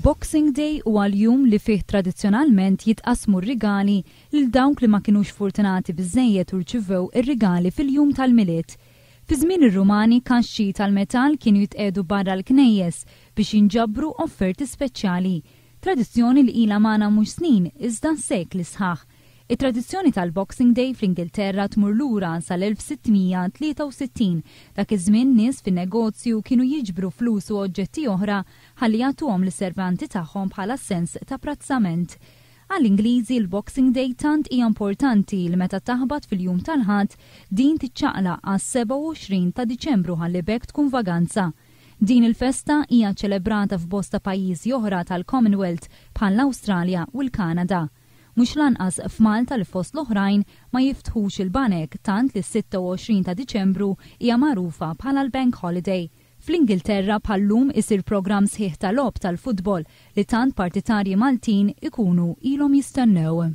Il-Boxing Day huwa l-jum li fih tradizzjonalment jitqassmu r-rigali lil dawk li ma kinux fortunati biżżejjed u rċivew ir-rigali fil-jum tal-Milied. Fi żmien ir-Rumani kaxxi tal-metall kienu jitqiegħdu barra l-knejjes biex jinġabru offerti speċjali. Tradizzjoni li ilha magħna mhux snin iżda sekli sħaħ. It-tradizzjoni tal-Boxing Day fl-Ingilterra tmur lura sal-1663. Dak iż-żmien nies fin-negozju kienu jiġbru flus u oġġetti oħra ħalli jagħtuhom lis-servanti tagħhom bħala sens ta' apprezzament. Għall-Ingliżi l-Boxing Day tant hija importanti li meta taħbat fil-jum tal-Ħadd din tiċċaqlaq għas-27 ta' Diċembru ħalli b'hekk tkun vaganza. Din il-festa hija ċċelebrata f'bosta pajjiżi oħra tal-Commonwealth bħall-Awstralja u l-Kanada. Mhux l-anqas f'Malta li fost l-oħrajn ma jiftħux il-banek tant li s-26 ta' Diċembru hija magħrufa bħala l-Bank Holiday. Fl-Ingilterra bħal-lum isir programm sħiħ ta' logħob tal-futbol li tant partitarji Maltin ikunu ilhom jistennew.